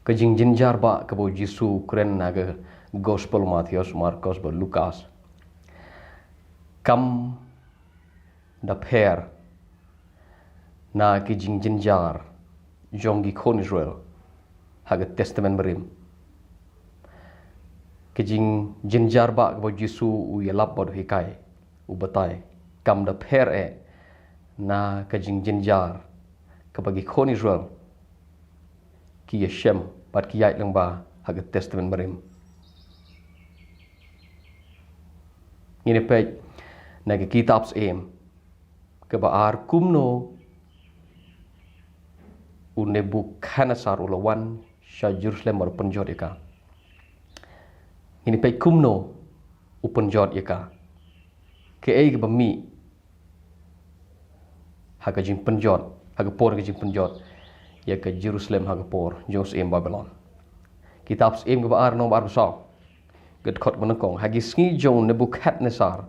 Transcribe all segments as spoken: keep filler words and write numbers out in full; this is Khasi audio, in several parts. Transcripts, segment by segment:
Ka jingjynjar ba kaba u Jisu u kren ha ka Gospel Mathaios, Markos bad Lukas kam da pher na ki jingjynjar jong ki khun Israel ha ka Testament Barim. Ka jingjynjar ba kaba u Jisu u ïalap bad u hikai, u batai, kam da pher eh na ka jingjynjar kaba ki khun Israel ki ïashem bad ki ïaid lyngba ha ka Testament Barim. Ngin ïa peit na ka kitab Syiem kaba ar kumno u Nebukhadnessar u la wan sha Jerusalem bad u pynjot ïa ka. Ngin ïa peit kumno u pynjot ïa ka. Kaei kaba mih ha ka jingpynjot, ha ka por ka jingpynjot ïa ka Jerusalem ha ka por jong u syiem Babilon. Kitab Syiem kaba ar, lynnong ba arphew saw, ka dkhot ba nyngkong: Ha ki sngi jong u Nebukhadnessar,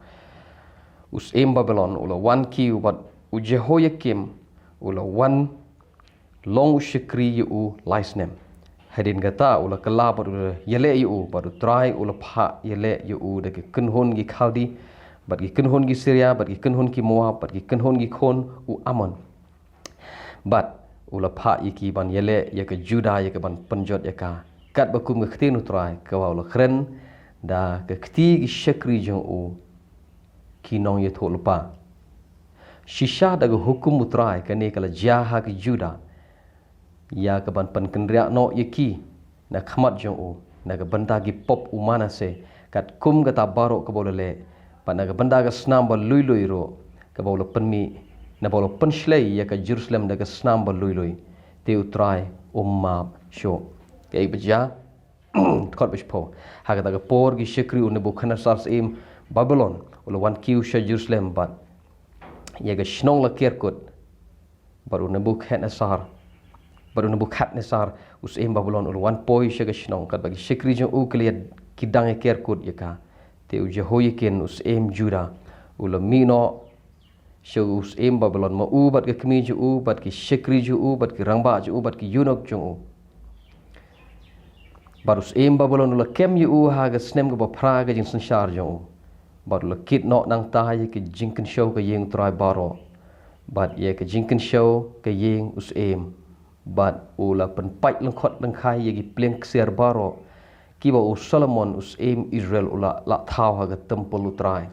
u syiem Babilon, u la wan kiew bad u Jehoiakim u la wan long u shakri ïa u lai snem. Hadien kata u la kylla bad u la ïaleh ïa u, bad u Trai u la phah ïaleh ïa u da ki kynhun ki Khaldi, bad ki kynhun ki Siria, bad ki kynhun ki Moab, bad ki kynhun ki khun u Amon. Bad u la phah ïa ki ban ïaleh ïa ka Juda ïa ka ban pynjot ïa ka, katba kum ka ktien u Trai kaba u la kren da ka kti ki shakri jong u, ki nongïathuhlypa. Shisha da ka hukum u Trai, kane ka la jia ha ki Juda, ïa ka ban pynkynriah noh ïa ki na khmat jong u, na ka bynta ki pop u Manasse, katkum kata baroh kaba u la leh, bad na ka bynta ka snam ba lui lui ruh kaba u la pynmih, naba u la pynshlei ïa ka Jerusalem da ka snam ba lui lui, te u Trai um map shuh. Kaei ba jia? Dkhot ba shiphew: Ha kata ka por ki shakri u Nebukhadnessar syiem Babilon u la wan kiew sha Jerusalem, bad ïa ka shnong la ker kut. Bad u Nebukhadnessar, bad u Nebukhadnessar u syiem Babilon u la wan poi sha ka shnong, katba ki shakri jong u ki la ïa, ki dang ïa ker kut ïa ka. Te u Jehoiakin u syiem Juda u la mih noh sha u syiem Babilon, ma u bad ka kmie jong u, bad ki shakri jong u, bad ki rangbah jong u, bad ki eunuch jong u. Bad u syiem Babilon u la kem ïa u ha ka snem kaba phra ka jingsynshar jong u. Bad u la kit noh nangta ïa ka jingkynshew ka ïing u Trai baroh, bad ïa ka jingkynshew ka ïing u syiem. Bad u la pynpait lyngkhot lyngkhai ïa ki pliang ksiar baroh kiba u Solomon u syiem Israel u la lah thaw ha ka templ u Trai,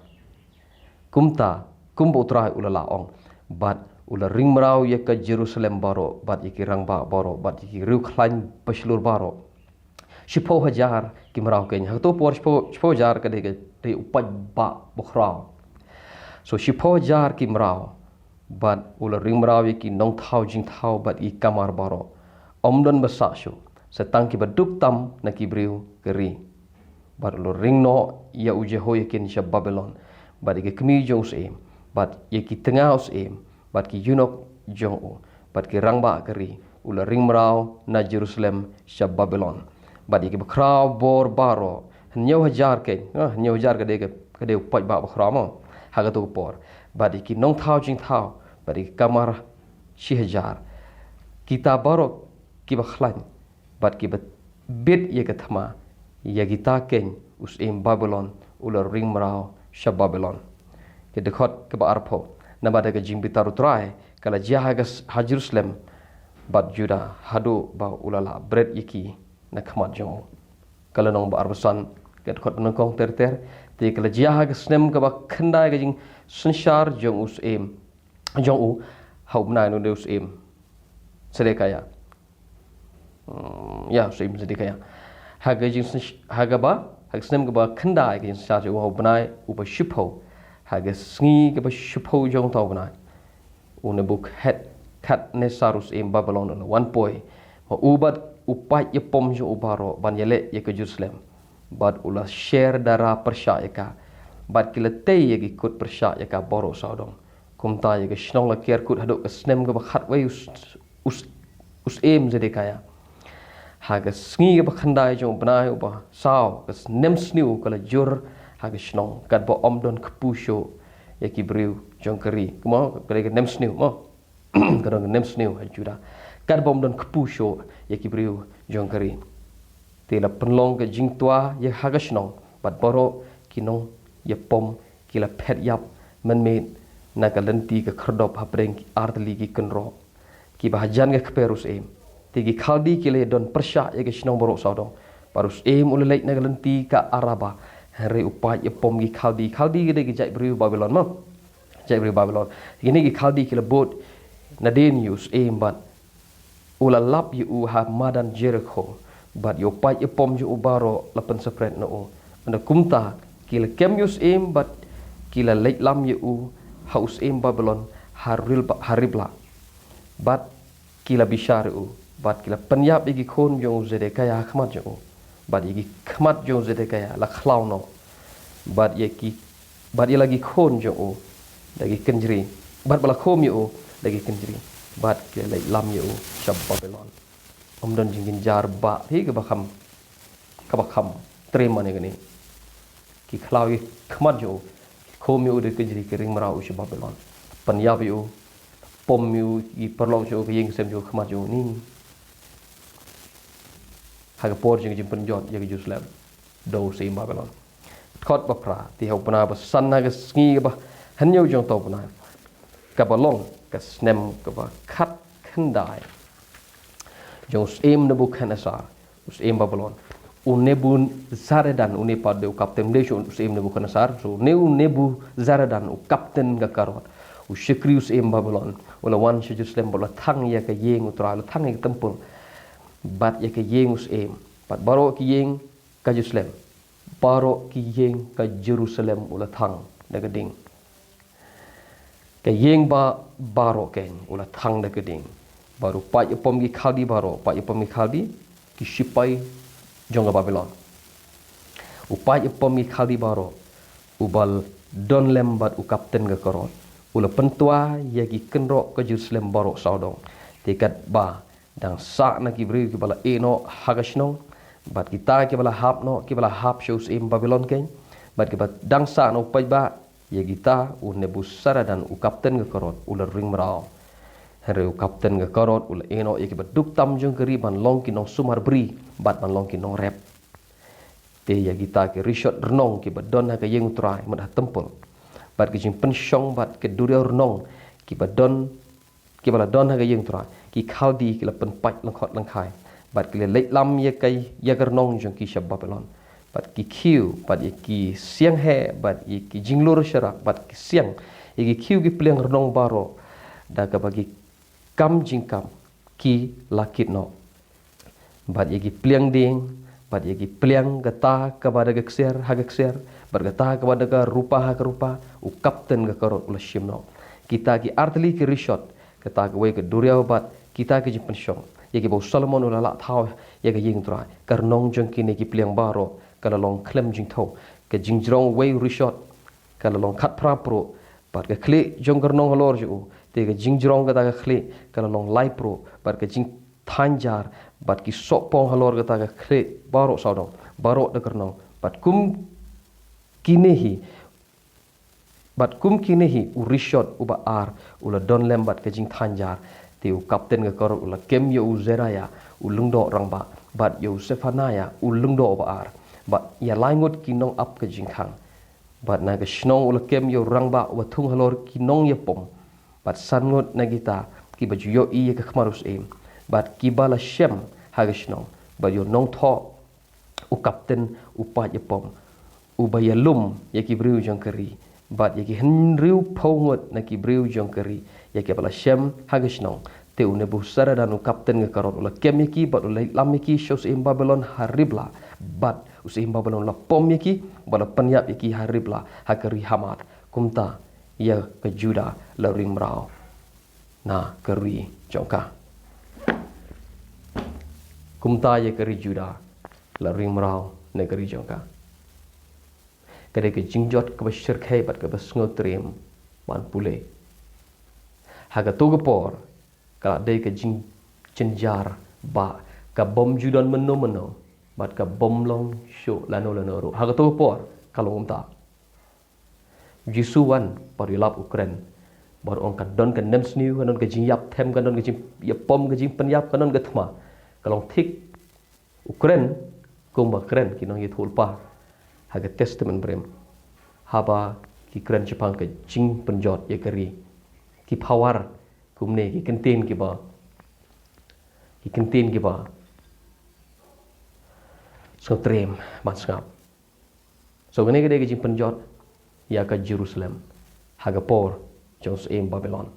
kumta kumba u Trai u la lah ong. Bad u la ring mraw ïa ka Jerusalem baroh, bad ïa ki rangbah baroh, bad ïa ki riewkhlaiñ bashlur baroh. Shiphew hajar ki mraw keiñ. Ha kato por shiphew, shiphew hajar ka dei, ka dei u paidbah bakhraw. So shiphew hajar ki mraw. Bad u la ring mraw ïa ki nongthaw jingthaw bad ïa ki kamar baroh. Ym don ba sah shuh, sa tang kiba duk tam na ki briew ka ri. Bad u la ring noh ïa u Jehoiakin sha Babilon, bad ïa ki kmie jong u syiem, bad ïa ki tnga u syiem, bad ki eunuch jong u, bad ki rangbah ka ri. U la ring mraw na Jerusalem sha Babilon. Bad ïa ki bakhraw bor baroh, hynñiew hajar keiñ, ah, hynñiew hajar ka dei ka, ka dei u paidbah bakhraw mo, ha kato ka por. Bad ïa ki nongthaw jingthaw, bad ïa ki kamar shi hajar. Kita baroh kiba khlaiñ bad kiba bit ïa ka thma, ïa kita keiñ u syiem Babilon u la ring mraw sha Babilon. Ka dkhot kaba arphew: Namar da ka jingbitar u Trai ka la jia ha ka s-, ha Jerusalem bad Juda, haduh ba u la lah bret ïa ki na khmat jong u. Ka lynnong ba arphew san, ka dkhot ba nyngkong ter ter: Te ka la jia ha ka snem kaba khyndai ka jingsynshar jong u syiem, jong u, ha u bnai, u dei u syiem Sedekaïa. Hmm, ïa, u syiem Sedekaïa. Ha ka jingsyn-, ha kaba, ha ka snem kaba khyndai ka jingsynshar jong u, ha u bnai uba shiphew, ha ka sngi kaba shiphew jong uta u bnai, u Nebukhadnessar u syiem Babilon u la wan poi, ma u bad u paid ïapom jong u baroh, ban ïaleh ïa ka Jerusalem. Bad u la sher dara pyrshah ïa ka, bad ki la tei ïa ki kut pyrshah ïa ka baroh sawdong. Kumta ïa ka shnong la ker kut haduh ka snem kaba khatwei u s-, u s-, u syiem Sedekaïa. Ha ka sngi kaba khyndai jong u bnai uba saw, ka snem sniew ka la jur ha ka shnong, katba ym don kpu shuh ïa ki briew jong ka ri. Kumno, ka dei ka nem sniew mo. Ka don ka nem sniew ha Juda. Katba ym don kpu shuh ïa ki briew jong ka ri, te la pynlong ka jingtwa ïa ha ka shnong, bad baroh ki nongïapom ki la phet ïap mynmiet na ka lynti ka khyrdop hapdeng ki artylli ki kynroh kiba hajan ka kper u syiem. Te ki Khaldi ki la ïadon pyrshah ïa ka shnong baroh sawdong. Bad u syiem u la leit na ka lynti ka Araba, hynrei u paid ïapom ki Khaldi, Khaldi ki dei ki jait briew Babilon mo. Jait briew Babilon. Kine ki Khaldi ki la bud nadien ïa u syiem bad u la lap ïa u ha madan Jerikho, bad ïa u paid ïapom jong u baroh la pynsapret na u. Ynda kumta ki la kem ïa u syiem bad ki la leit lam ïa u ha u syiem Babilon ha Ribla, ha Ribla. Bad ki la bishar ïa u, bad ki la pynïap ïa ki khun jong u Zedekiah ha khmat jong u, bad ïa ki khmat jong u Zedekiah la khlaw noh, bad ïa ki, bad ïa la ki khun jong u da ki kynjri, bad ba la khum ïa u da ki kynjri, bad ki la leit lam ïa u sha Babilon. Ym don jingjynjar ba hi kaba kham, kaba kham trei mane kane. Ki khlaw ïa ki khmat jong u, ki khum ïa u da ki kynjri, ki ring mraw u sha Babilon. Pynïap ïa u, pom ïa u, ki paralok jong u, ki ïing ki sem jong u, khmat jong u, ning. Ha ka por jong ka jingpynjot ïa ka Jerusalem da u syiem Babilon. Kot ba phra, te ha u bnai ba san na ka sngi kaba hynñiew jong uta u bnai, kaba long ka snem kaba khatkhyndai jong u syiem Nebukhadnessar, u syiem Babilon, u Nebuzaradan, une pat dei u kapten, ym dei shuh u syiem Nebukhadnessar, so une u Nebuzaradan, u kapten ka karod, u shakri u syiem Babilon, u la wan sha Jerusalem bad u la thang ïa ka ïing u Trai, u la thang ïa ka templ, bad ïa ka ïing u syiem, bad baroh ki ïing ka Jerusalem, baroh ki ïing ka Jerusalem u la thang da ka ding. Ka ïing ba baroh keiñ u la thang da ka ding. Bad u paid ïapom ki Khaldi baroh, paid ïapom ki Khaldi, ki shipai jong ka Babilon, u paid ïapom ki Khaldi baroh, uba don lem bad u kapten ka karod, u la pyntwa ïa ki kynroh ka Jerusalem baroh sawdong. Te katba dang sah na ki briew kiba la ïeh noh ha ka shnong, bad kita kiba la hap noh, kiba la hap sha u syiem Babilon keiñ, bad kiba dang sah na u paidbah, ïa kita u Nebuzaradan u kapten ka karod u la ring mraw. Hynrei u kapten ka karod u la ïeh noh ïa kiba duk tam jong ka ri ban long ki nongsumar bri bad ban long ki nongrep. Te ïa kita ki rishot rnong kiba don ha ka ïing u Trai, mut ha templ, bad ki jingpynshong bad ki duriaw rnong kiba don, kiba la don ha ka ïing u Trai, ki Khaldi ki la pynpait lyngkhot lyngkhai, bad ki la leit lam ïa ka, ïa ka rnong jong ki sha Babilon. Bad ki khiew, bad ïa ki siang heh, bad ïa ki jinglur sharak, bad ki siang, ïa ki khiew ki pliang rnong baroh, da kaba ki kam jingkam ki la kit noh. Bad ïa ki pliang dieng, bad ïa ki pliang kata kaba da ka ksiar ha ka ksiar, bad kata kaba da ka rupa ha ka rupa, u kapten ka karod u la shim noh. Kita ki artylli ki rishot, kata kawei ka duriaw bad kita ki jingpynshong, ïa kiba u Solomon u la lah thaw ïa ka ïing u Trai, ka rnong jong kine ki pliang baroh ka la long khlem jingthew. Ka jingjrong uwei u rishot ka la long khatphra pruh, bad ka khlieh jong ka rnong halor jong u, te ka jingjrong kata ka khlieh ka la long lai pruh, bad ka jingthaiñ jar, bad ki sohpong halor kata ka khlieh baroh sawdong, baroh da ka rnong. Bad kum kine hi, bad kum kine hi u rishot uba ar u la don lem bad ka jingthaiñ jar. Te u kapten ka karod u la kem ïa u Seraya u lyngdoh rangbah, bad ïa u Sephaniah u lyngdoh uba ar, bad ïa lai ngut ki nongap ka jingkhang. Bad na ka shnong u la kem ïa u rangbah uba thung halor ki nongïapom, bad san ngut na kita kiba ju ïohi ïa ka khmat u syiem, bad kiba la shem ha ka shnong, bad ïa u nongthoh, u kapten u paid ïapom, uba ïalum ïa ki briew jong ka ri, bad ïa ki hynriewphew ngut na ki briew jong ka ri, ïa kiba la shem ha ka shnong. Te u Nebuzaradan u kapten ka karod u la kem ïa ki, bad u la leit lam ïa ki sha u syiem Babilon ha Ribla, bad u syiem Babilon u la pom ïa ki, bad u la pynïap ïa ki ha Ribla, ha ka ri Hamat. Kumta ïa ka Judah la ring mraw na ka ri jong ka. Kumta ïa ka ri Judah la ring mraw na ka ri jong ka. Ka dei ka jingjot kaba shyrkhei bad kaba sngewtriem ban pule. Ha kato ka por ka la dei ka jingjynjar ba ka bym ju don mynno mynno, bad ka bym long shuh lano lano ruh. Ha kato ka por ka long kumta. Jisu wan bad u ïalap u kren Bad ong ka don ka nemsniew, ka don ka jingïap them, ka don ka jingïapom, ka jingpynïap, ka don ka thma. Ka long thik u kren, kumba kren ki nongïathuhlypa ha ka Testament Barim, haba ki kren shaphang ka jingpynjot ïa ka ri. Ki power kumne, ki kyntien kiba, ki kyntien kiba sngewtriem ban sngap. So kane ka dei ka jingpynjot ïa ka Jerusalem ha ka por jong syiem Babilon.